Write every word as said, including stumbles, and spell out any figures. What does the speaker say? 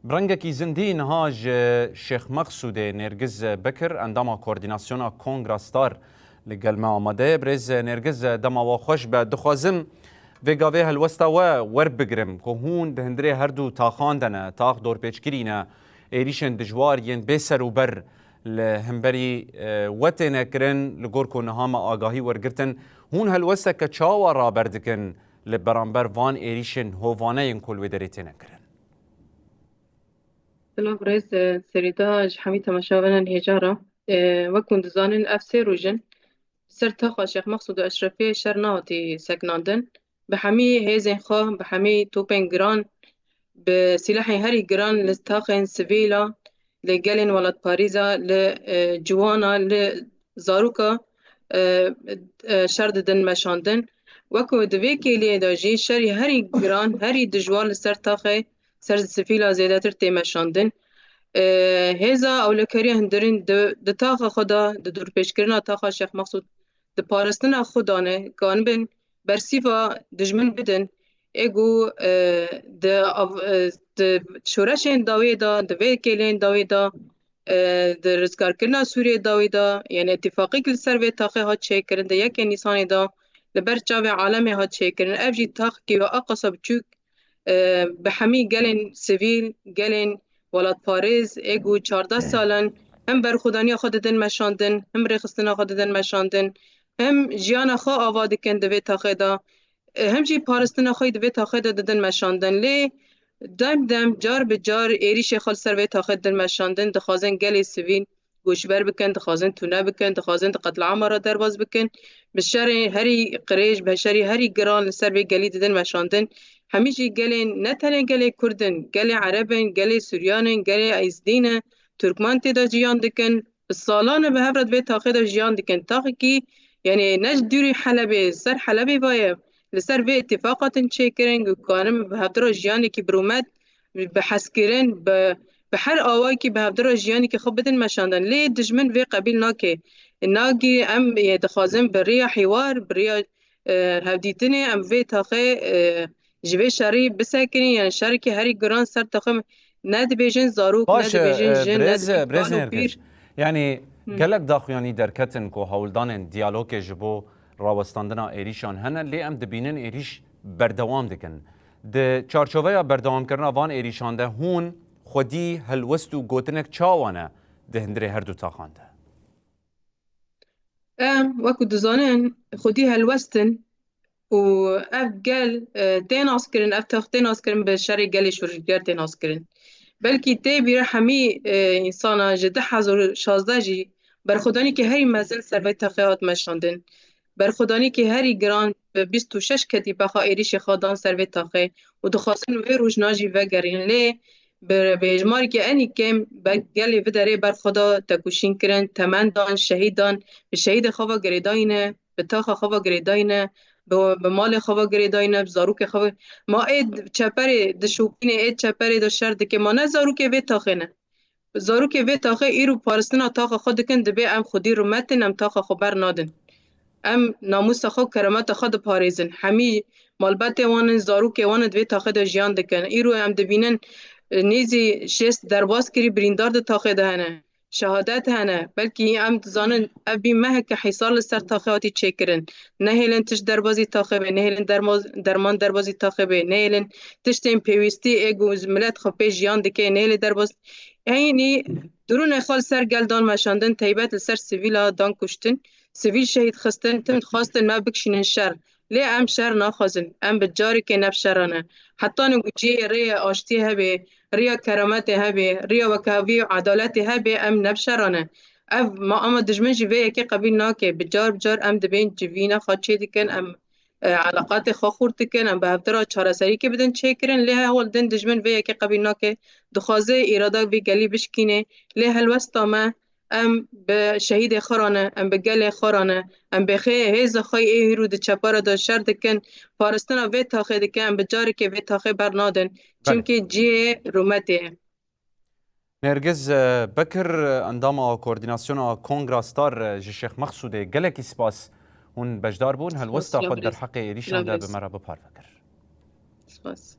Bi rengekî zindî niha ji Şêx Mexsûdê Nêrgiz Bekir, endama Koordînasyona Kongra Star, li gel me amade ye. Birêz Nêrgiz, dema we xweş be. Dixwazim vê gavê helwesta we werbigirim ku hûn di hundirê her du taxan de ne, tax dorpêçkirî ne, êrîşên dijwar yên bê serûber li hemberî, e, we têne kirin, li gor ku niha me agahî wergirtin, hûn helwesteke çawa raber dikin li beramber van êrîşên hovane yên ku li wê derê têne kirin? Silav rêz, e, serîda ji hemî temaşevanên hêja re. E, wek hûn dizanin, ev sê roj in. Ser taxa Şêx Mexsûd û Eşrefiyê şer nehatî sekinandin. Bi hemî hêzên xwe, bi hemî topên giran, bi sîlehên herî giran li taxên sivîla, li gelên welatparêza, li, e, ciwana, li zaroka, e, e, şer didin meşandin. Wek ku di vê kêliyê de jî şerî herî giran, herî dijwar li ser taxê ser sivîla zêdetir tê meşandin. E, hêza ewlekariya hundirîn di, di taxa xwe de, di dorpêçkirina taxa Şêx Mexsûd, di parastina xwe de ne, kanibin bersîva dijmin bidin. Ê ku, e, di av-, e, di şoreşên dawê de, di vê kêlên dawê de, e, di rizgarkirina Sûriyê dawê de, yanî îtîfaqîk li ser vê taxê hat çêkirin, di yekê Nîsanê de li ber çavê alemê hat çêkirin. Ev jî taxkî ve aqasa biçûk, e, bi hemî gelên sivîl, gelên welatparêz, ê ku çardeh sal in hem berxwedaniya xwe didin meşandin, hem rêxistina xwe didin meşandin, hem jiyana xwe ava dikin di vê taxê de, e, hem jî parastina xwe di vê taxê de didin meşandin. Lê dem dem, car bi car êrîşê xwe li ser vê taxê didin meşandin, dixwazin gelê sivîl, goşber bikin, dixwazin tune bikin, dixwazin di qetlama re derbas bikin. Bi şerê herî qirêj, bi şerî herî giran li ser vê gelî didin meşandin. Hemî jî gelên, ne tenê gelê Kurd in, gelê Ereb in, gelê Suryan in, gelê Êzdî ne, Turkmen tê de jiyan dikin. Bi salan e bi hev re di vê taxê de jiyan dikin. Taxekî, yanî ne ji dûrî Helebê, ser Helebê ve ye. Li ser vê îtîfaq hatin çêkirin, ku karin bi hevdira jiyanekî bi rûmet, bi hezkirin, bi, bi her awayekî bi hevdira jiyanekî xwe bidin meşandin. Lê dijmin vê qebîl nake. Nagî em, e, dixwazin bi riya hîwar, bi riya, e, hevdîtinê em vê taxê, e, ji vê şerî bisekinîn, yani şerekî herî giran ser taxê me, ne dibêjin zarok, ne Baş e, dibêjin e, jin, ne birêz, dibêjin birêz ban û Nêrgiz. Pîr. Yani Hı. gelek daxuyanî derketin ku hewldanên diyalogê ji bo rawestandina êrîşan hene, lê em dibînin êrîş berdewam dikin. Di çarçoveya berdewamkirina van êrîşan de hûn xwedî helwest û gotinek çawa ne di hundirê her du taxan de? Em, wekî dizanin, xwedî helwest in û ev gel, e, tê naskirin, ev text tê naskirin, bi şerê gelê şoreşger tê naskirin. Belkî tê bîra hemî, e, însana ji du hezar û şazdeh jî berxwedanîkê herî mezin ser vê texê hat meşandin. Berxwedanîkê herî giran bi bîst û şeş ketî pexa êrîşê xwe dan ser vê texê û dixwazin wê rojna jî vegerînin. Lê bi hejmarekî enî kêm be-, gelê vê derê ber xwe da tekoşîn kirin, temen dan, şehîd dan, bi şehîdê xwe ve girêdayî ne, bi taxa xwe ve girêdayî ne, bi, bi malê xwe ve girêdayî ne, bi zarokê xwe ve. Ma ê çeperê dişopîne, ê çeperê de şer dike, ma ne zarokê vê taxê ne. Zarokê vê taxê îro paristina taxa xwe dikin, dibê em xwedî rûmet in, em taxa xwe bernadin. Em namûsa xwe, keremeta xwe diparêzin. Hemî malbetê wan in, zarokê wan in di vê taxê de jiyan dikin. Îro em dibînin, e, nêzî şêst derbas kirî, birîndar di taxê de hene. Şehadet hene. Belkî em dizanin ev bî meheke hîsar li ser taxê hatî çêkirin. Nehêlin tişt derbazî taxê bê, nehêlin derma-, derman derbazî taxê bê, nehêlin tiştên pêwîstî ê ku milet xwe pê jiyan dike, nehêlê derbaz. Eynî dirûnê xwe li ser gel dan meşandin, teybet li ser sivîla dan kuştin, sivîl şehîd xistin, tim dixwastin me bikişînin şer. Lê em şer naxwazin. Em bi carekê ne bi şera ne. Heta niha ku cihê rêyê aştiyê hebe, riya kerametê hebe, riya wekhevî û edaletê hebe, em ne bi şera ne. Ev ma ama dijmin jî vê yekê qebîl nake. Bi car bi car em dibên civîna xwe çêdikin, em, e, eleqatê xwe xurt dikin, em bi hevdira çareserîkê bidin çêkirin, lê hewl din dijmin vê yekê qebîl nake. Dixwaze îrada vê gelî bişkîne, lê helwesta me, em bi şehîdê xwe re ne, em bi gelê xwe re ne, em bi xê-, hêza xwe yê hîro di çepara de şer dikin, parastina vê taxê dikin, em bi carekê vê taxê bernadin. Belê. Çimkî cihê rûmetê ye. Nêrgiz, e, Bekir, endama Koordînasyona Kongra Star, e, ji Şêx Mexsûdê, gelekî spas hûn beşdar bûn. Spas, helwesta xwe derheqê êrîşan de bi me re biparve kir. Spas.